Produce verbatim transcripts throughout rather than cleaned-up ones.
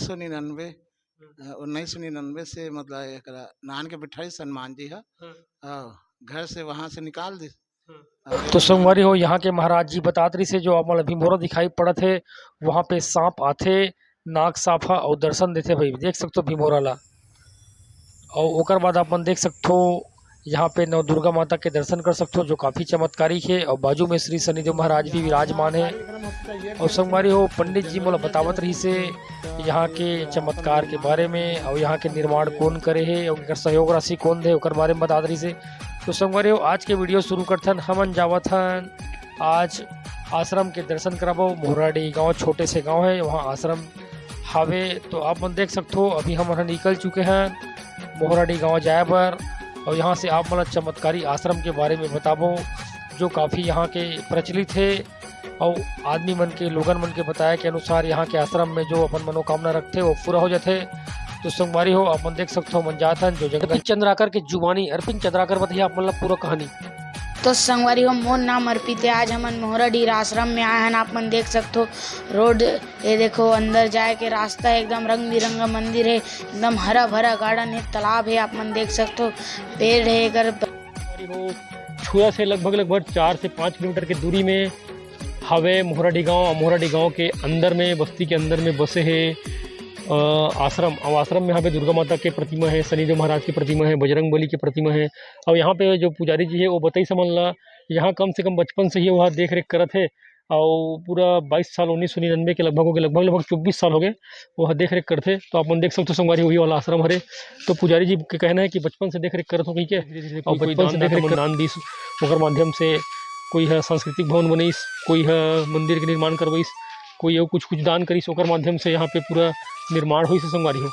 सौ निन्यानवे, हम्म। अ, उन्नीस सौ निन्यानवे से मतलब एकरा नान के बिठाइस हनुमान जी ह। हाँ। हाँ, घर से वहाँ से निकाल दिस। हाँ। तो संगवारी हो, यहाँ के महाराज जी बतात रहिस हे, जो आप मन ल भीमभोरा दिखाई पड़त हे, वहाँ पे सांप आथे, नाग सांप ह, अउ दर्शन देथे भाई, देख सकथो भीमभोरा ला। अउ ओकर बाद आप मन देख सकथो, यहाँ पे नव दुर्गा माता के दर्शन कर सकथो, जो काफी चमत्कारिक हे। अउ बाजू में श्री शनिदेव महाराज भी विराजमान हे। अउ संगवारी हो, पंडित जी मोला बतावत रहिस हे यहाँ के चमत्कार के बारे में, अउ यहाँ के निर्माण कौन करे हे, अउ एकर सहयोग राशि कौन दे, ओकर बारे में बतात रहिस हे। तो संगवारी हो, आज के वीडियो शुरू करथन। हमन जावत हन आज आश्रम के दर्शन कराबो। मोहराडी गांव छोटे से गांव हे, वहाँ आश्रम हावे। तो आप मन देख सकथो, अभी हमन ह निकल चुके हन मोहराडी गांव जाए बर, अउ यहाँ से आप मन ल चमत्कारी आश्रम के बारे में बताबो, जो काफी यहाँ के प्रचलित हे। अउ आदमी मन के, लोगन मन के बताए के अनुसार, यहाँ के आश्रम में जो अपन मनोकामना रखथे, वो पूरा हो जाथे। तो संगवारी हो, आप मन देख सकथो, हमन जात हन जो जगह अर्पित चंद्राकर के जुबानी, अर्पित चंद्राकर बताही आप मन ला पूरा कहानी। तो संगवारी हो, मोर नाम अर्पित हे। आज हमन मोहराडीह आश्रम में आए हन। आप मन देख सकथो रोड, ये देखो अंदर जाए के रास्ता हे, एकदम रंग बिरंगा मंदिर हे, एकदम हरा भरा गार्डन हे, तालाब हे, आप मन देख सकथो पेड़ हे एकर। संगवारी हो, छुरा से लगभग, लगभग चार से पाँच किलोमीटर के दूरी में हवे मोहराडीह गांव। मोहराडीह गांव के अंदर में, बस्ती के अंदर में बसे हे, अ, आश्रम। अउ आश्रम में हवे दुर्गा माता के प्रतिमा हे, शनिदेव महाराज के प्रतिमा हे, बजरंग बली के प्रतिमा हे। अउ यहाँ पे जो पुजारी जी हे, वो बताइस हमन ला, यहाँ कम से कम बचपन से ही वह देख रेख करत हे। अउ पूरा बाईस साल, उन्नीस सौ निन्यानवे के लगभग हो गए, लगभग, लगभग चौबीस साल हो गए, वह देख रेख करथे। तो आप मन देख सकथो संगवारी, वही वाला आश्रम हरे। तो पुजारी जी के कहना है कि बचपन से देख रेख करत हो कहिके, धीरे-धीरे अउ कोई-कोई बचपन से दान देख दाता रेख मन कर दान दिस, ओकर माध्यम से कोई ह सांस्कृतिक भवन बनइस, कोई ह मंदिर के निर्माण करवइस, कोई अउ कुछ-कुछ दान करिस, ओकर माध्यम से यहाँ पे पूरा निर्माण होइस हे संगवारी हो।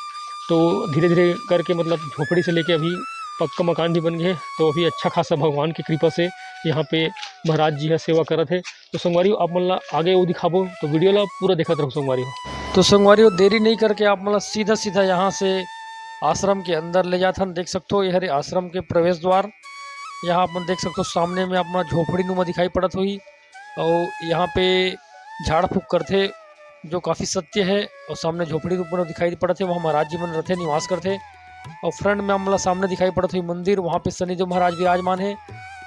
तो धीरे-धीरे करके, मतलब, झोपड़ी से लेके अभी पक्का मकान भी बन गए हे। तो अभी अच्छा खासा भगवान की कृपा से यहाँ पे महाराज जी ह सेवा करत हे। तो संगवारी हो, आप मन ला आगे वो दिखाबो, तो वीडियो ला पूरा देखत रहो संगवारी हो। तो संगवारी हो, देरी नहीं करके आप मन ला सीधा सीधा यहाँ से आश्रम के अंदर ले जात हन। देख सकथो, ये हरे आश्रम के प्रवेश द्वार। यहाँ आप मन देख सकथो, सामने में आप मन ला झोपड़ी नुमा दिखाई पड़त होही, अउ यहाँ पे झाड़ फूक करथे, जो काफी सत्य हे। अउ सामने झोपड़ी ऊपर दिखाई पड़त हे, वहाँ महाराज जी मन रथे, निवास करथे। अउ फ्रंट में हमला सामने दिखाई पड़त होही मंदिर, वहाँ पे शनिदेव महाराज विराजमान हे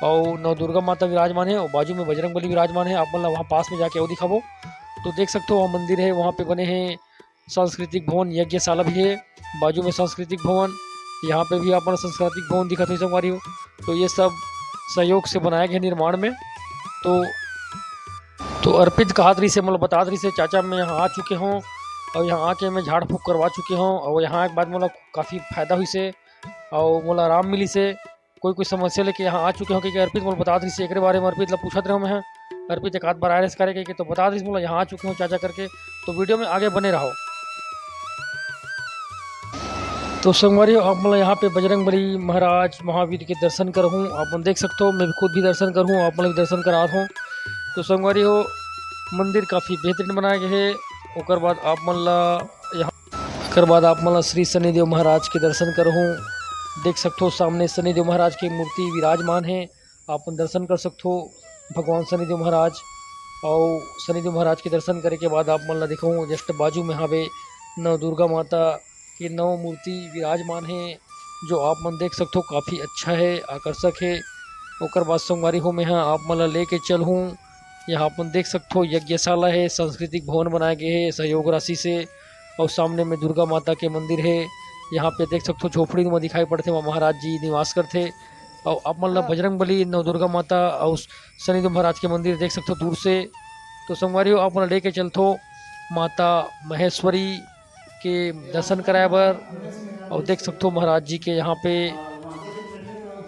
अउ नवदुर्गा माता विराजमान हे अउ बाजू में बजरंग बली विराजमान हे। आप मन ला वहाँ पास में जाके अउ दिखाबो। तो देख सकथो, वहाँ मंदिर हे, वहाँ पे बने हे सांस्कृतिक भवन, यज्ञशाला भी हे बाजू में सांस्कृतिक भवन। यहाँ पे भी अपन सांस्कृतिक भवन दिखत होही संगवारी हो। तो ये सब सहयोग से बनाया गया निर्माण में। तो, तो अर्पित कहत रहिस हे, मतलब बतात रहिस हे, "चाचा, मैं यहाँ आ चुके हूँ और यहाँ आके मैं झाड़ फूँक करवा चुके हूँ और यहाँ के बाद मोला काफ़ी फायदा होइस हे और मोला आराम मिलिस हे।" कोई, कोई समस्या लेके यहाँ आ चुके हूँ, क्योंकि अर्पित मोला बतात रहिस हे, एकरे बारे में अर्पित ला पूछत रहे मैं, अर्पित एक आध बार आए रहिस करे के, तो बतात रहिस मोला, "यहाँ आ चुके हूँ चाचा" करके। तो वीडियो में आगे बने रहो। तो संगवारी हो, आप मन ला यहाँ पे बजरंग बली महाराज महावीर के दर्शन करहूँ, आप मन देख सकथो, मैं भी खुद भी दर्शन करहूँ, आप मन ला भी दर्शन करात हूँ। तो संगवारी हो, मंदिर काफ़ी बेहतरीन बनाए गए हे। ओकर बाद आप मन ला यहाँ, ओकर बाद आप मन ला श्री शनिदेव महाराज के दर्शन करहूँ। देख सकथो, सामने शनिदेव महाराज के मूर्ति विराजमान हे, आप मन दर्शन कर सकथो भगवान शनिदेव महाराज। अउ शनिदेव महाराज के दर्शन करे के बाद आप मन ला दिखाहूँ, just बाजू में हावे नव दुर्गा माता के नौ मूर्ति विराजमान हे, जो आप मन देख सकथो, काफ़ी अच्छा हे, आकर्षक हे। ओकर बाद संगवारी हो, मैं ह आप मन ला लेके चलहूँ, यहाँ आप मन देख सकथो, यज्ञशाला हे, सांस्कृतिक भवन बनाए गए हे सहयोग राशि से। अउ सामने में दुर्गा माता के मंदिर हे, यहाँ पे देख सकथो, झोपड़ी नुमा दिखाई पड़थे, वहाँ महाराज जी निवास करथे। अउ आप मन ला बजरंग बली, नव दुर्गा माता अउ शनिदेव महाराज के मंदिर देख सकथो दूर से। तो संगवारी हो, आप मन ला लेके चलथो माता महेश्वरी के दर्शन कराए बर। अउ देख सकथो, महाराज जी के यहाँ पे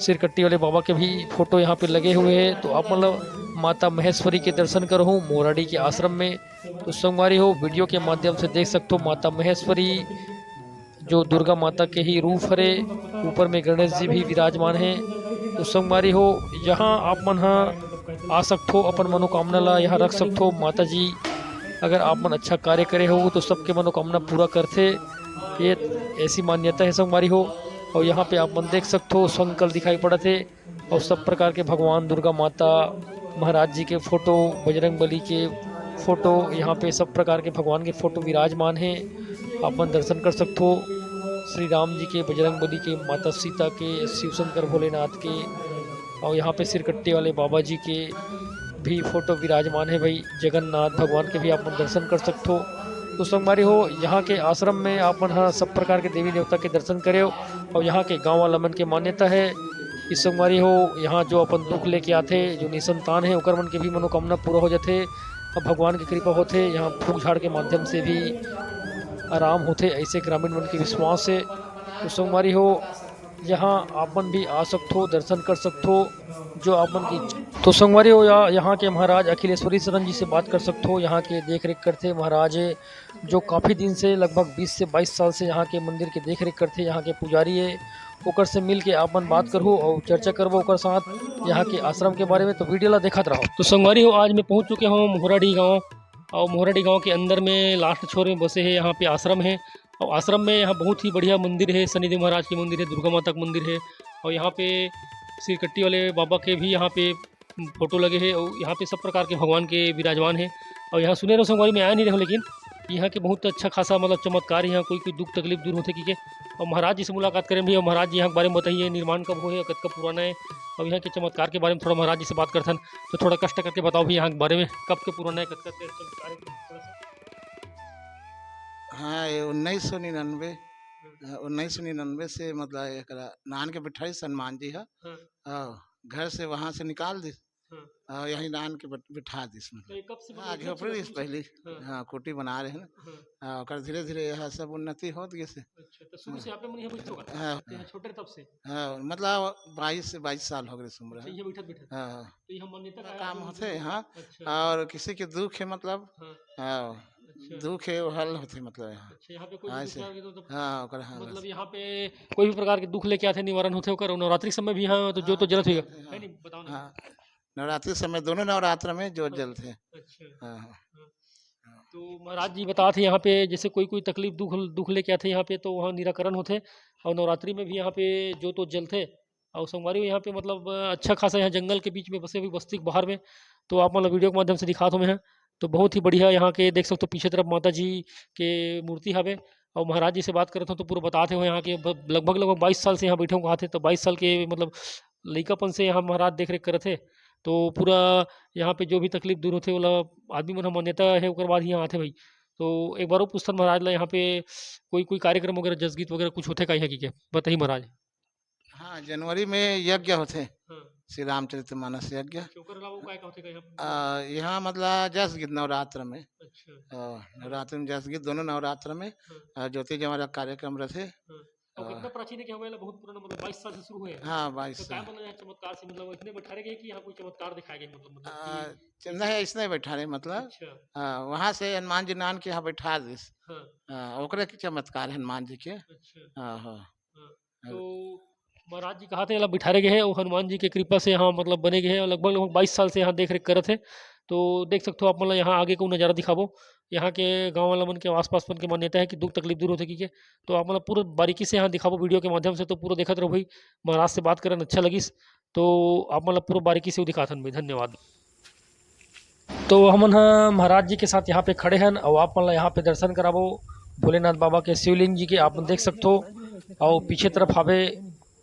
सिरकट्टी वाले बाबा के भी फोटो यहाँ पे लगे हुए हे। तो आप मन ला माता महेश्वरी के दर्शन करहूँ मोराडी के आश्रम में। तो संगवारी हो, वीडियो के माध्यम से देख सकथो माता महेश्वरी, जो दुर्गा माता के ही रूप हरे, ऊपर में गणेश जी भी विराजमान हे। तो संगवारी हो, यहाँ आप मन ह आ सकथो, अपन मनोकामना ला यहाँ रख सकथो। माता जी अगर आप मन अच्छा कार्य करे हो तो सबके मनोकामना पूरा करथे, ये ऐसी मान्यता हे संगवारी हो। अउ यहाँ पे आप मन देख सकथो, संकल दिखाई पड़त हे। अउ सब प्रकार के भगवान दुर्गा माता, महाराज जी के फोटो, बजरंग बली के फोटो, यहाँ पे सब प्रकार के भगवान के फोटो विराजमान हे। आप मन दर्शन कर सकथो श्री राम जी के, बजरंग बली के, माता सीता के, शिव शंकर भोलेनाथ के, और यहाँ पे सिरकट्टी वाले बाबा जी के भी फोटो विराजमान है भाई। जगन्नाथ भगवान के भी आप मन दर्शन कर सकथो। तो संगवारी हो, यहाँ के आश्रम में आप मन ह सब प्रकार के देवी देवता के दर्शन करे हो, और यहाँ के गाँव वाला मन के मान्यता है कि संगवारी हो, यहाँ जो अपन दुख लेके आथे, जो निसंतान है, ओकर मन के भी मनोकामना पूरा हो जाथे। अब भगवान की कृपा होथे, यहाँ फूक झाड़ के माध्यम से भी आराम होथे, ऐसे ग्रामीण मन के विश्वास है। तो संगवारी हो, यहाँ आप मन भी आ सकथो, दर्शन कर सकथो, जो आप मन की इच्छा। तो संगवारी हो, या-, यहाँ के महाराज अखिलेश्वरी शरण जी से बात कर सकथो। यहाँ के देख रेख करथे महाराज, जो काफ़ी दिन से, लगभग बीस से बाईस साल से यहाँ के मंदिर के देख रेख करथे, यहाँ के पुजारी है। ओकर से मिल के आप मन बात करहु और चर्चा करबो ओकर साथ यहाँ के आश्रम के बारे में। तो वीडियो ला देखत रहो। तो संगवारी हो, आज मैं पहुँच चुके हूँ मोहराडी गाँव, और मोहराडी गाँव के अंदर में लास्ट छोर में बसे है, यहाँ पे आश्रम है। और आश्रम में यहाँ बहुत ही बढ़िया मंदिर है, शनिदेव महाराज के मंदिर है, दुर्गा माता का मंदिर है, और यहाँ पे सिरकट्टी वाले बाबा के भी यहाँ पे फोटो लगे है, और यहाँ पे सब प्रकार के भगवान के विराजमान है। और यहाँ सुने रहो संगवारी, मैं आया नहीं रहूँ, लेकिन यहाँ के बहुत अच्छा खासा मतलब चमत्कार, यहाँ कोई कोई दुख तकलीफ दूर होथे कि के। और महाराज जी से मुलाकात करें भी, और महाराज जी यहाँ के बारे में बताइए, निर्माण कब हुए, कतका पुराना है, और यहाँ के चमत्कार के बारे में थोड़ा महाराज जी से बात करथन। तो थोड़ा कष्ट करके बताओ भी यहाँ के बारे में, कब के पुराना है, कतका के चमत्कार है, थोड़ा सा। हाँ, ये उन्नीस सौ निन्यानवे, हम्म। अ, उन्नीस सौ निन्यानवे से मतलब एकरा नान के बिठाइस हनुमान जी ह। हाँ। हाँ, घर से वहाँ से निकाल दिस। हाँ। और यहीं नान के बट-, बिठा दिस तो मतलब। ये कब से हाँ, मतलब इतना झोपड़ी चला दिस शुरू से? पहली। हाँ। हाँ, कुटी बना रहे हैं ना। हाँ। हाँ, ओकर धीरे-धीरे यह सब उन्नति होत गिस। अच्छा, तो शुरू से हाँ। आप मन यहाँ बैठते होगा? हाँ। तो यहाँ छोटे तब से? हाँ, मतलब बाईस से बाईस साल हो गए उम्र अच्छा, है। यहाँ बैठत बैठत? हाँ, हाँ। तो यहाँ मान्यता का का काम आदमी होथे, मतलब हाँ। अच्छा। और किसी के दुख है मतलब, हाँ। हाँ, अच्छा। दुख है वो हल होथे मतलब यहाँ। अच्छा, यहाँ पे कोई भी हाँ, दुख ऐसे। आ गया तो तब हाँ, ओकर, हाँ, मतलब बस। यहाँ पे कोई भी प्रकार के दुख लेके आथे, निवारण होथे ओकर, और नवरात्रि समय भी यहाँ तो जोत हाँ, तो जलत होगा, जलत, हाँ। है नहीं? बताओ ना। हाँ, नवरात्रि समय दोनों नवरात्र में जोत हाँ। जलथे। अच्छा। हाँ, हाँ। हाँ। हाँ। तो महाराज जी बतात हे यहाँ पे जैसे कोई, कोई तकलीफ दुख, दुख लेके आथे यहाँ पे तो वहाँ निराकरण होथे, और नवरात्रि में भी यहाँ पे जोत वोत जलथे। अउ संगवारी हो, यहाँ पे मतलब, अ, अच्छा खासा यहाँ जंगल के बीच में बसे हुए बस्ती के बाहर में, तो आप मन ल वीडियो के माध्यम से दिखात हों मैं ह। तो बहुत ही बढ़िया यहाँ के देख सकथो, पीछे तरफ माता जी के मूर्ति हावे। अउ महाराज जी से बात करत हों तो पूरा बतात हे, वो यहाँ के ब-, लगभग, लगभग बाईस साल से यहाँ बैठे हों कहाथे, तो बाईस साल के मतलब लइकापन से यहाँ महाराज देख रेख करत हे। तो पूरा यहाँ पे जो भी तकलीफ दूर होथे, ओला आदमी मन ह मान्यता हे, ओकर बाद ही यहाँ आथे भाई। तो एक बार वो पूछथन महाराज ला, यहाँ पे कोई, कोई कार्यक्रम वगैरह, जसगीत वगैरह कुछ होथे का यहाँ की के? बताही महाराज। हाँ, जनवरी में यज्ञ होथे, हाँ। श्री रामचरित मानस यज्ञ। अच्छा, ओकर अलावा काय का होथे का यहाँ पे? आ, यहाँ मतलब जस गीत नवरात्र में। अच्छा। आ, नवरात्र में जस गीत, दोनों नवरात्र में, हाँ। आ, ज्योति जवारा कार्यक्रम रथे। हाँ। और आ, कितना प्राचीन है कि हमें बहुत पुराना, मतलब बाईस साल से शुरू हुए हैं। हाँ, बाईस तो काय साल। मतलब यहाँ चमत्कार से, मतलब इतने बैठारे गए कि यहाँ कोई चमत्कार दिखाया गया, मतलब, मतलब आ, कि च-, नहीं, इसने बैठारे, मतलब, अच्छा। हाँ, वहाँ से हनुमान जी नान के यहाँ बैठा दिस। हाँ। हाँ, ओकरे के चमत्कार हनुमान जी के। अच्छा। हाँ, हाँ। हाँ। हाँ। तो महाराज जी कहाथे, एला बिठारे गए हे, अउ हनुमान जी के कृपा से यहाँ मतलब बने गए हे, अउ लगभग, लगभग बाईस साल से यहाँ देख रेख करत हे। तो देख सकथो आप मन ला यहाँ आगे के नजारा दिखाबो। यहाँ के गाँव वाला मन के, आसपास मन के मान्यता है कि दुख तकलीफ दूर होथे कि के। तो आप मन ला पूरा बारीकी से यहाँ दिखाबो वीडियो के माध्यम से, तो पूरा देखत रहो भाई। महाराज से बात करन अच्छा लगिस, तो आप मन ला पूरा बारीकी से वो दिखाथन भाई। धन्यवाद। तो हमन ह महाराज जी के साथ यहाँ पे खड़े हन, अउ आप मन ला यहाँ पे दर्शन कराबो भोलेनाथ बाबा के, शिवलिंग जी के आप मन देख सकथो। अउ पीछे तरफ हावे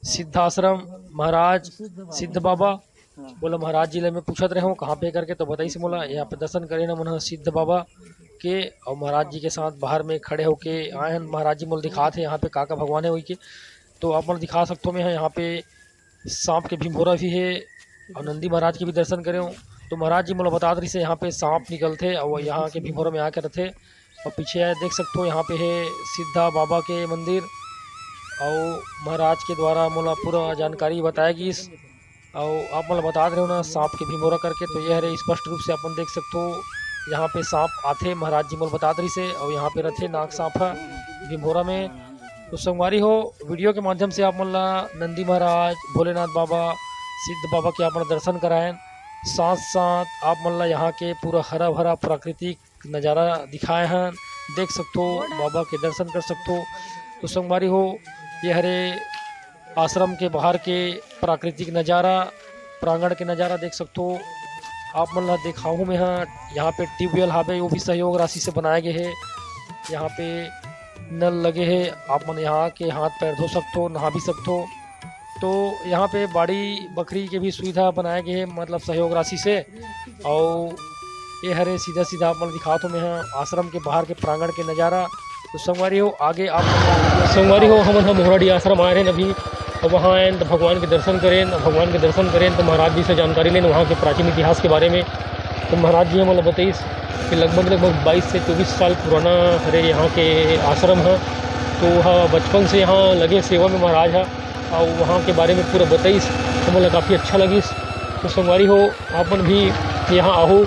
सिद्धाश्रम महाराज सिद्ध बाबा। बोला महाराज जी ले मैं पूछत रहे हूँ कहाँ पे करके, तो बताइस मोला यहाँ पे दर्शन करे न मन ह सिद्ध बाबा के, अउ महाराज जी के साथ बाहर में खड़े होके आए हन। महाराज जी मोला दिखात हे यहाँ पे का का भगवान है वही के, तो आप मन दिखा सकथो मैं ह यहाँ पे सांप के भिंभोरा भी हे अउ नंदी महाराज के भी दर्शन करे हूँ। तो महाराज जी मोला बतात रहिस हे, यहाँ पे सांप निकलथे अउ यहाँ के भिंभोरा में आके रथे। अउ पीछे आए देख सकथो, यहाँ पे हे सिद्धा बाबा के मंदिर अउ महाराज के द्वारा मोला पूरा जानकारी बताया गिस। अउ आप मोला बतात रहे हो ना सांप के भिंभोरा करके, तो ये हरे स्पष्ट रूप से अपन देख सकथो, यहाँ पे सांप आथे, महाराज जी मोला बतात रहिस हे अउ यहाँ पे रथे नाग सांप ह भिंभोरा में। तो संगवारी हो, वीडियो के माध्यम से आप मन ला नंदी महाराज, भोलेनाथ बाबा, सिद्ध बाबा के आप मन दर्शन करायन, साथ साथ आप मन ला यहाँ के पूरा हरा भरा प्राकृतिक नजारा दिखाए हन, देख सकथो, बाबा के दर्शन कर सकथो। तो संगवारी हो, ये हरे आश्रम के बाहर के प्राकृतिक नजारा, प्रांगण के नजारा देख सकथो। आप मन ला देखाहूँ मैं ह, यहाँ पे ट्यूबवेल हावे, वो भी सहयोग राशि से बनाए गए हे। यहाँ पे नल लगे हे, आप मन यहाँ के हाथ पैर धो सकथो, नहा भी सकथो। तो यहाँ पे बाड़ी बखरी के भी सुविधा बनाए गए हे, मतलब सहयोग राशि से। और ये हरे सीधा सीधा आप मन दिखात हो मैं ह आश्रम के बाहर के प्रांगण के नज़ारा। तो संगवारी हो, आगे आप संगवारी हो, हमन ह मोहराडी आश्रम आए रहेन अभी। अब वहाँ आएन तो भगवान के दर्शन करेन। भगवान के दर्शन करेन तो महाराज जी से जानकारी लेन वहाँ के प्राचीन इतिहास के बारे में। तो महाराज जी हमन ल बताइस कि लगभग, लगभग बाईस से चौबीस साल पुराना हरे यहाँ के आश्रम ह। तो वह बचपन से यहाँ लगे सेवा में महाराज ह, और वहाँ के बारे में पूरा बताइस, तो मोला काफ़ी अच्छा लगिस। तो संगवारी हो, आप मन भी यहाँ आहू,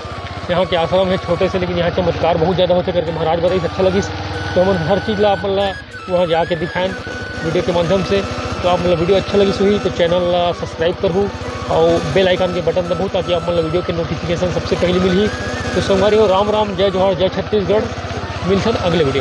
यहाँ के आश्रम है छोटे से, लेकिन यहाँ चमत्कार बहुत ज़्यादा होथे करके महाराज बताइस, अच्छा लगिस। तो हमन हर चीज़ ला आप मन ला वहाँ जाके दिखाएन वीडियो के माध्यम से। तो आप मन ला वीडियो अच्छा लगिस होही तो चैनल ला सब्सक्राइब करहू और बेल आइकन के बटन दबहू, ताकि आप मन ला वीडियो के नोटिफिकेशन सबसे पहले मिलही। तो संगवारी हो, राम राम, जय जोहार, जय छत्तीसगढ़। मिलथन अगले वीडियो।